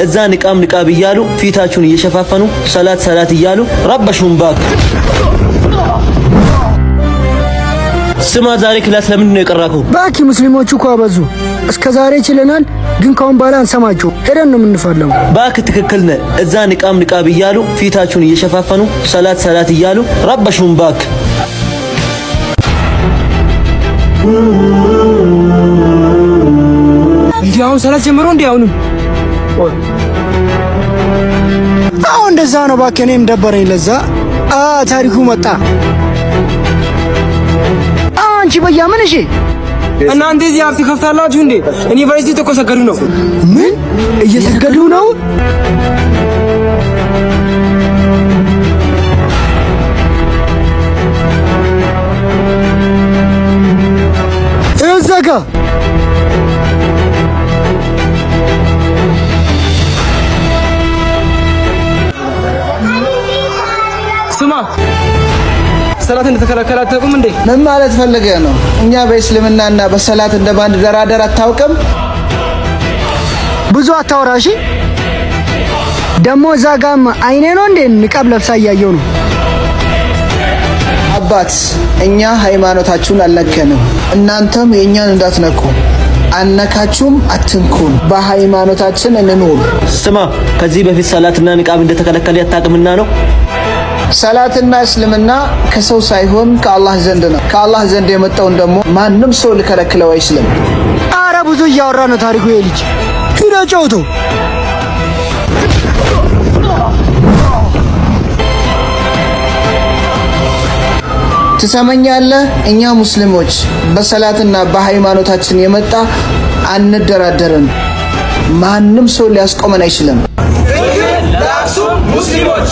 እዛ ንቃብ ንቃብ እያሉ ፊታችሁን እየሸፋፈኑ ሰላት ሰላት እያሉ ረበሹን ባክ። ስማ፣ ዛሬ class ለምንድን ነው የቀራከው? ባኪ ሙስሊሞቹ እኮ አበዙ። እስከ ዛሬ ችለናል፣ ግን ካሁን በኋላ አንሰማቸው። ሄደን ነው የምንፋለመው። ባክ ትክክል ነህ። እዛ ንቃብ ንቃብ እያሉ ፊታችሁን እየሸፋፈኑ ሰላት ሰላት እያሉ ረበሹን ባክ። እንዲህ አሁን ሰላት ጀምሮ እንዲህ አሁንም አሁን እንደዛ ነው ባክ። እኔም ደበረኝ። ለዛ ታሪኩ መጣ። አንቺ በያ ምን እሺ፣ እናንተ እዚህ ሀብት ከፍታላችሁ እንዴ? ዩኒቨርሲቲ እኮ ሰገዱ ነው። ምን እየሰገዱ ነው? እዛ ጋ ስማ፣ ሰላት እንደተከለከለ አታውቁም እንዴ? ምን ማለት ፈልገህ ነው? እኛ በእስልምናና በሰላት እንደማንደራደር አታውቅም? ብዙ አታወራ እሺ። ደግሞ እዛ ጋም አይኔ ነው እንዴ ንቃብ ለብሳ እያየው ነው። አባት፣ እኛ ሃይማኖታችሁን አልነከንም፣ እናንተም የእኛን እንዳትነኩ። አነካችሁም፣ አትንኩን። በሃይማኖታችን እንኑር። ስማ፣ ከዚህ በፊት ሰላትና ንቃብ እንደተከለከለ አታውቅምና ነው። ሰላትና እስልምና ከሰው ሳይሆን ከአላህ ዘንድ ነው። ከአላህ ዘንድ የመጣውን ደግሞ ማንም ሰው ሊከለክለው አይችልም። አረ ብዙ እያወራ ነው ታሪኩ። የልጅ ሂዳ ጫውተው። ትሰመኛለህ? እኛ ሙስሊሞች በሰላትና በሃይማኖታችን የመጣ አንደራደርም። ማንም ሰው ሊያስቆመን አይችልም። ለአክሱም ሙስሊሞች።